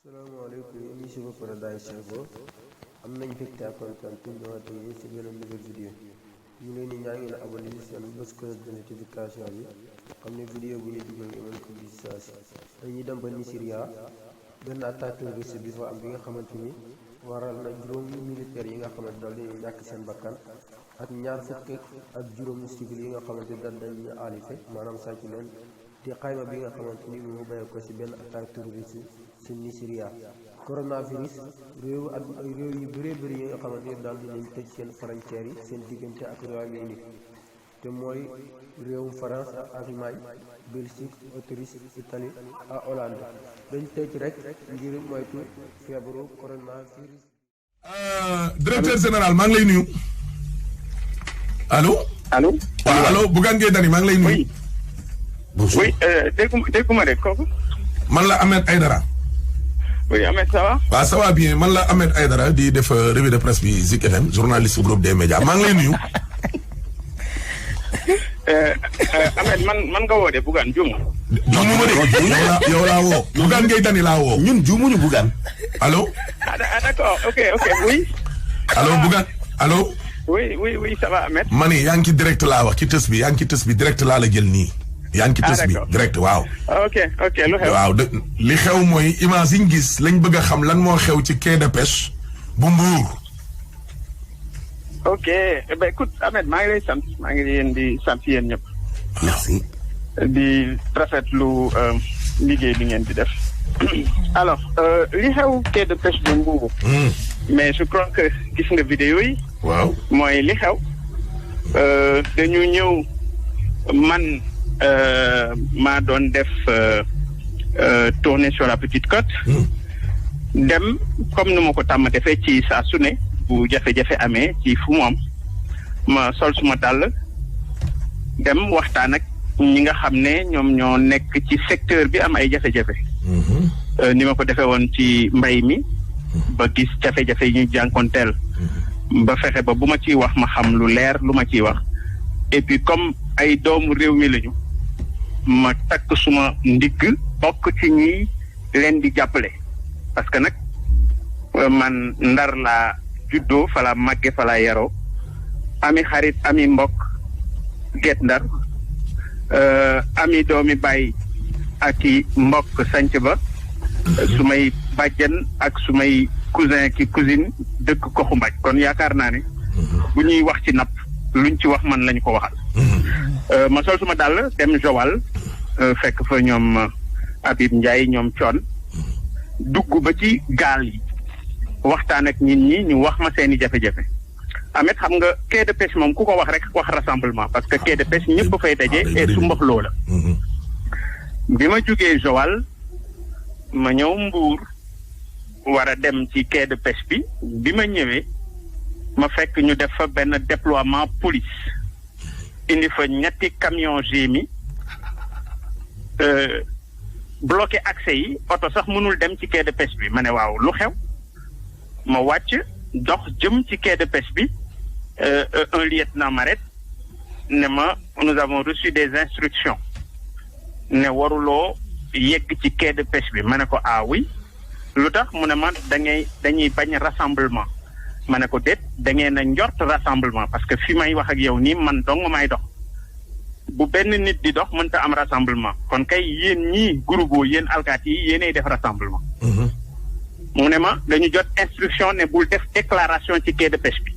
salaamaaleykum yéen ñi si bopp Paradise Info am nañ mbégte ak kontaan te ñëwaat ak yéen si benn nouvelle vidéo ñu leen di ñaan ngeen abonné si seen bës cloche de notification bi xam ne vidéo bu ñu dugal ngeen mën ko gis saa si dañuy dem ba Nigeria benn attaque terroriste bi fa am bi nga xamante ni waral na juróomi militaire yi nga xamante dal dañuy ñàkk seen bakkan ak ñaar fukk ak juróomi civil yi nga xamante dal dañuy alife maanaam sàcc leen di xayma bi nga xamante ni mu bàyyi ko si benn attaque terroriste si Nigeria. Coronavirus réew yu bëree bëri yi nga xamante ni daal dinañ tëj seen frontières yi seen diggante ak Royaume-Uni te mooy réewum France ak Allemagne Belgique Autriche Italie ak Hollande dañ tëj rek ngir moytu feebaru coronavirus. directeur général maa ngi lay nuyu. allo. allo. waaw allo Bougane Gueye Dany maa ngi lay nuyu. oui. bonjour oui dégguma de kooku. man la Ahmed Aïdara. oui Ahmed ça va. waaw ça va bien man la Ahmed Aïdara di def revue de presse bi Zik FM journaliste groupe des médias maa ngi lay nuyu. Ahmed man nga woo de Bougane juumu. juumu ma de yow laa woo. Bougane Gueye Dany laa woo. ñun juumuñu Bougane. allo. d'accord ok oui. allo Bougane allo. oui ça va Ahmed. ma ne yaa ngi ci direct laa wax ci tës bi yaa ngi ci tës bi direct laa la jël nii. yaa ngi ci tës bi direct waaw. ok lu xew. waaw li xew mooy image yi ñu gis lañ bëgg a xam lan moo xew ci quai de pêche bu Mbour. ok écoute Ahmed maa ngi lay sant maa ngi leen di sant yéen ñëpp. merci. di rafetlu liggéey bi ngeen di def. alors li xew quai de pêche bu Mbour. mais je crois que gis nga vidéo yi. waaw mooy li xew. dañu ñëw man. maa doon def tournée sur la petite côte. dem comme nu ma ko tàmm defee ci saa su ne bu jafe-jafe amee ci fu mu am ma sol suma dàll dem waxtaan ak ñi nga xam ne ñoom ñoo nekk ci secteur bi am ay jafe-jafe. ni ma ko defee woon ci mbay mi ba gis jafe-jafe yi ñu jànkonteel ba fexe ba bu ma ciy wax ma xam lu leer lu ma ciy wax et puis comme ay doomu réew mi lañu ma takk suma ndigg bokk ci ñi leen di jàppale parce que nag man Ndar laa juddoo fa laa màgge fa laa yaroo ami xarit ami mbokk Guet Ndar ami doomi baay ak i mbokk sanc ba su may bàjjen ak su may cousin ki cousine dëkk Koxu Mbaj kon yaakaar naa ne bu ñuy wax ci napp luñ ci wax man lañu ko waxal. ma sol suma dàll dem Joal fekk fa ñoom Habib Ndiaye ñoom Thion dugg ba ci gaal yi waxtaan ak nit ñi ñu wax ma seeni jafe-jafe. Ahmed xam nga quai de pêche moom ku ko wax rek wax rassemblement parce que quai de pêche ñëpp fay daje et su mbax loo la. bi ma jógee Joal ma ñëw Mbour war a dem ci quai de pêche bi ma ñëwee ma fekk ñu def fa benn déploiement police indi fa ñetti camion GMI bloqué accès yi oto sax mënul dem ci quai de pêche bi ma ne waaw lu xew ma wàcc dox jëm ci quai de pêche bi un lieutenant m'arrête ne ma nous avons reçu des instructions ne waruloo yegg ci quai de pêche bi ma ne ko ah oui lu tax mu ne ma dañuy bañ rassemblement ma ne ko déet da ngeen a njort rassemblement parce que fi may wax ak yow nii man dong may dox bu benn nit di dox mënta am rassemblement kon kay yéen ñii groupe yéen alkaati yi yéenay def rassemblement. mu ne ma dañu jot instruction ne bul def déclaration ci quai de pêche bi.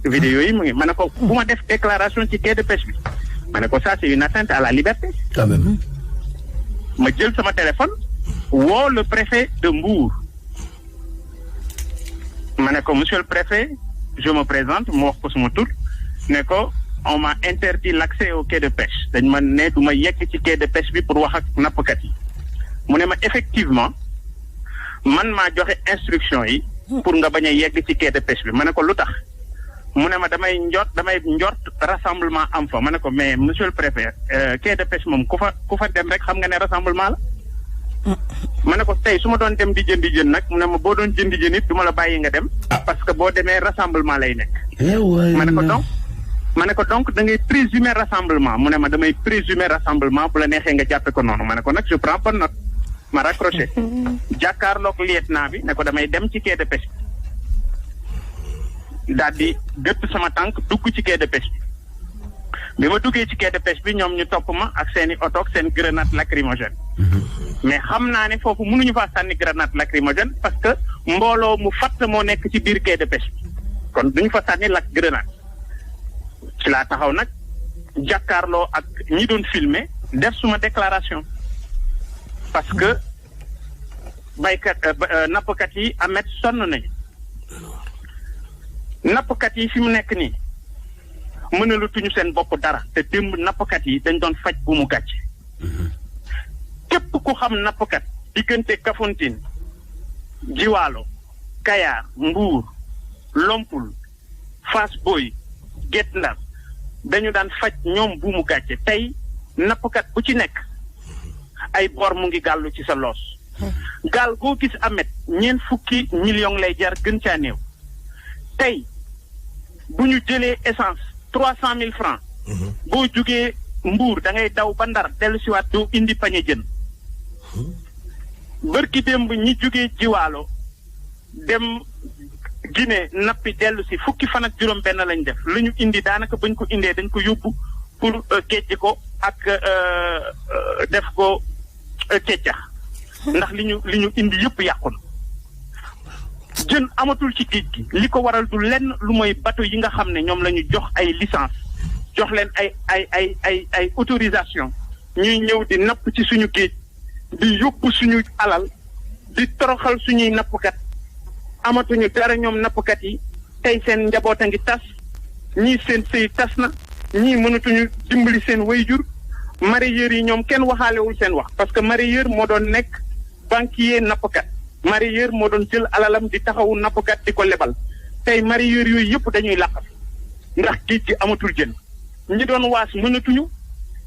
vidéo yi mu ngi ma ne ko bu ma def déclaration ci quai de pêche bi ma ne ko ça c'est une atteinte à la liberté. ma jël sama téléphone woo le préfet de Mbour. ma ne ko monsieur le préfet je me présente mu wax ko suma tur ne ko on m'a interdit l'accès au quai de pêche dañ ma ne du ma yegg ci quai de pêche bi pour wax ak nappkat yi mu ne ma effectivement man maa joxe instruction yi pour nga bañ a yegg ci quai de pêche bi ma ne ko lu tax mu ne ma damay njort rassemblement am fa ma ne ko mais monsieur le préfet quai de pêche moom ku fa dem rek xam nga ne rassemblement la ma ne ko tey su ma doon dem di jëndi jën nag mu ne ma boo doon jëndi jën it du ma la bàyyi nga dem parce que boo demee rassemblement lay nekk. ma ne ko donc da ngay présumer rassemblement mu ne ma damay présumer rassemblement bu la neexee nga jàppe ko noonu ma ne ko nag je prends bonne note ma raccroché jàkkaarloog lieutenant bi ne ko damay dem ci quai de pêche daal di gëpp sama tànk dugg ci quai de pêche bi ma duggee ci quai de pêche bi ñoom ñu topp ma ak seen i oto ak seen grenade lacrymogène mais xam naa ne foofu mënuñu faa sànni grenade lacrymogène parce que mbooloo mu fatt moo nekk ci biir quai de pêche bi kon duñu fa sànni lak grenade ci laa taxaw nag jàkkaarloo ak ñi doon filmer def suma déclaration parce que nappkat yi amet sonn nañu nappkat yi fi mu nekk nii mënalatuñu seen bopp dara te démb nappkat yi dañ doon faj bu mu gàcce képp ku xam nappkat diggante Kafountine Jiwaalo Kayar Mbuur Lompul Fass Boye Guet Ndar dañu daan faj ñoom bu mu gàcce tey nappkat bu ci nekk ay bor mu ngi gàllu ci sa loos gaal goo gis amet 40 millions lay jar gën caa néew tey bu ñu jëlee essence 300 000 francs boo jugee Mbuur da ngay daw ba Ndar dellu siwaat doo indi pañe jën bërki démb ñi jugee Jiwaalo dem Guinée nappi dellu si fukki fan ak juróom benn lañ def lu ñu indi daanaka bañ ko indee dañ ko yóbbu pour kecc ko ak def ko keccax ndax li ñu indi yëpp yàqu na jën amatul ci géej gi li ko waral du lenn lu mooy bateau yi nga xam ne ñoom la ñu jox ay licence jox leen ay autorisation ñuy ñëw di napp ci suñu géej di yóbbu suñu alal di toroxal suñuy nappkat amatuñu dara ñoom nappkat yi tey seen njaboot a ngi tas ñii seen sëy tas na ñii mënatuñu dimbali seen wayjur mareyeur yi ñoom kenn waxaalewul seen wax parce que mareyeur moo doon nekk banquier nappkat mareyeur moo doon jël alalam di taxawu nappkat di ko lebal tey mareyeur yooyu yëpp dañuy làqat ndax géej gi amatul jën ñi doon waas mënatuñu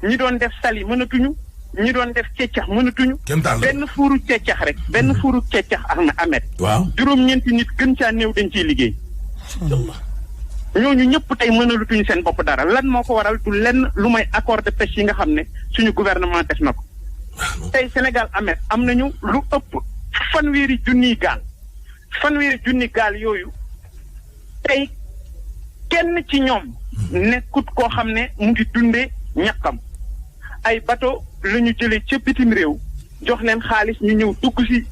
ñi doon def sali mënatuñu ñi doon def ceccax mënatuñu benn fuuru ceccax rek benn fuuru ceccax amet waaw juróom-ñeenti nit gën caa néew dañ ciy liggéey ñooñu ñëpp tey mënalatuñu seen bopp dara lan moo ko waral du lenn lu may accord de pêche yi nga xam ne suñu gouvernement def na ko tey Sénégal amet am nañu lu ëpp fanweeri junniy gaal yooyu tey kenn ci ñoom nekkut koo xam ne mu ngi dundee ñàkkam ay bateau la ñu jëlee ca bitim réew jox leen xaalis ñu ñëw dugg si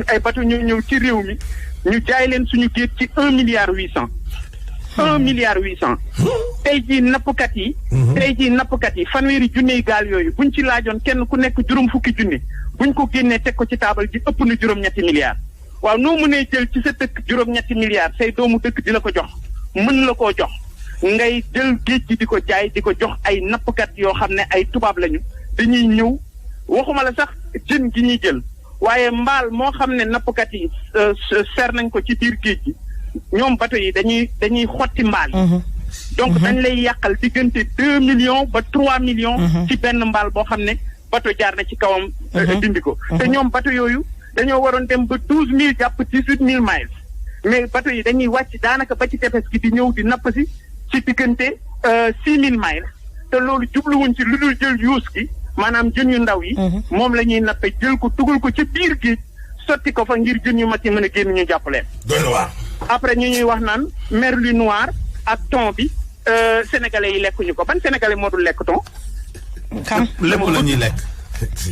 ay bateau ñu ñëw ci réew mi ñu jaay leen suñu géej ci 1,8 milliard 1,8 milliard tey jii nappkat yi fanweeri junniy gaal yooyu buñ ci laajoon kenn ku nekk juróom fukki junni buñ ko génnee teg ko ci taabal ji ëpp na juróom-ñetti milliards waaw noo mënee jël ci sa dëkk juróom-ñetti milliards say doomu dëkk di la ko jox mën la koo jox ngay jël géej gi di ko jaay di ko jox ay nappkat yoo xam ne ay tubaab lañu dañuy ñëw waxuma la sax jën gi ñuy jël waaye mbaal moo xam ne nappkat yi ser nañ ko ci biir géej gi ñoom bateau yi dañuy xotti mbaal yi donc dañ lay yàqal diggante 2 millions ba 3 millions ci benn mbaal boo xam ne bateau jaar na ci kawam dindi ko te ñoom bateau yooyu dañoo waroon dem ba 12,000 jàpp 18,000 miles mais bateau yi dañuy wàcc daanaka ba ci tefes gi di ñëw di napp si ci diggante 6,000 miles te loolu jubluwuñ ci lu dul jël yuus gi maanaam jën yu ndaw yi moom la ñuy nappe jël ko tugal ko ci biir géej sotti ko fa ngir jën yu mag yi mën a génn ñu jàpp leen après ñu ñuy wax naan merlu noir ak thon bi sénégalais yi lekkuñu ko ban sénégalais moo dul lekk thon lépp la ñuy lekk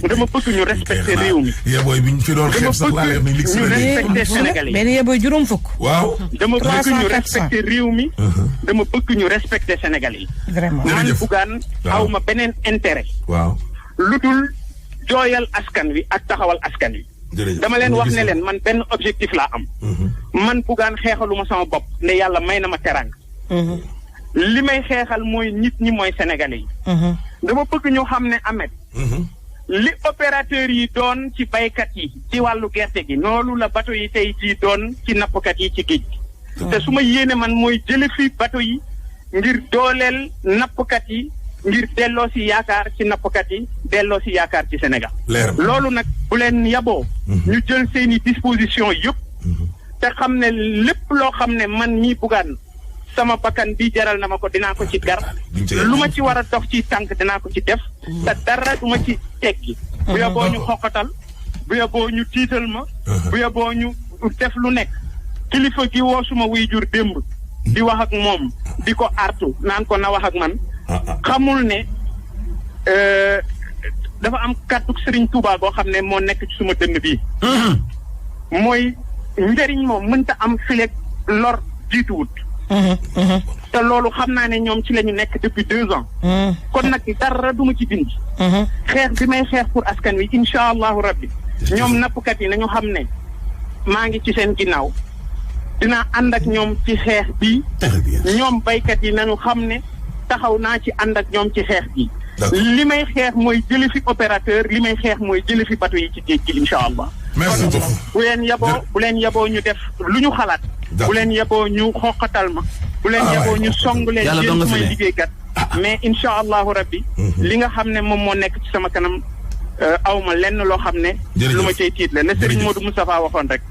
dama bëgg ñu respecté réew mi. yebooy bi ñu fi doon xeeb sax laa leen ni ñu respecté sénégalais yi. benn yebooy juróom fukk. waaw. dama bëgg ñu respecté réew mi. dama bëgg ñu respecté sénégalais yi. vraiment man Bougane aw ma beneen intérêt. waaw lu dul jooyal askan wi ak taxawal askan wi. dama leen wax ne leen man benn objectif laa am. man Bougane xeexaluma sama bopp ne yàlla may na ma teranga. li may xeexal mooy nit ñi mooy sénégalais yi. dama bëgg ñu xam ne Ahmed. li opérateurs yi doon ci baykat yi ci wàllu gerte gi noonu la bateau yi tey jii doon ci nappkat yi ci géej gi. te su ma yéene man mooy jële fi bateau yi ngir dooleel nappkat yi ngir delloo si yaakaar ci nappkat yi delloo si yaakaar ci Sénégal. loolu nag bu leen yaboo. ñu jël seeni disposition yëpp. te xam ne lépp loo xam ne man ñii Bougane sama bakkan bi jaral na ma ko dinaa ko ci gar lu ma ci war a dox ci tànk dinaa ko ci def te dara du ma ci teggi bu yoboo ñu xoqatal bu yeboo ñu tiital ma. bu yeboo ñu def lu nekk. kilifa gi woo suma waajur démb. di wax ak moom di ko artu naan ko na wax ak man. xamul ne dafa am kàddu Serigne Touba boo xam ne moo nekk ci suma dënn bii. mooy njëriñ moom mënta am fileeg lor jiituwut. te loolu xam naa ne ñoom ci la ñu nekk depuis 2 ans. kon nag dara du ma ci dindi. xeex bi may xeex pour askan wi incha allahu rabbi ñoom nappkat yi nañu xam ne maa ngi ci seen ginnaaw dinaa ànd ak ñoom ci xeex bi. ñoom baykat yi nañu xam ne taxaw naa ci ànd ak ñoom ci xeex bi. li may xeex mooy jëli fi opérateur li may xeex mooy jëli fi bateau yi ci géej gi incha allah. merci beaucoup bu leen yaboo ñu def lu ñu xalaat. bu leen yaboo ñu xoqatal ma. bu leen yaboo ñu song leen yéen su may liggéeykat. mais incha allahu rabbi. li nga xam ne moom moo nekk ci sama kanam awma lenn loo xam ne. lu ma cay tiit la ne Serigne Modou Moustapha waxoon rek.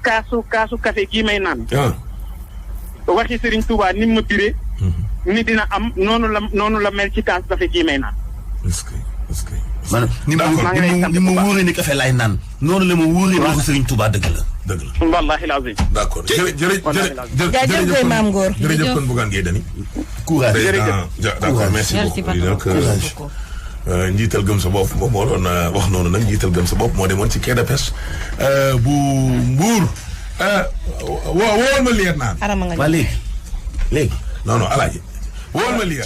kaasu café gii may naan. waxi Serigne Touba ni ma biree. ni dina am noonu la mel ci kaas café gii may naan. est-ce que maanaam ni ma wóoree ni café laay naan noonu la ma wóoree waxu Serigne Touba dëgg la. wallaahi lazim. d'accord jërëjëf Mame Ngor jërëjëf kon Bougane Gueye Dany. courage d'accord merci beaucoup. njiital gëm sa bopp moom moo doon wax noonu nag njiital gëm sa bopp moo demoon ci quai de pêche bu Mbour. wool ma liir naan. waa léegi non alaaji wool ma liir.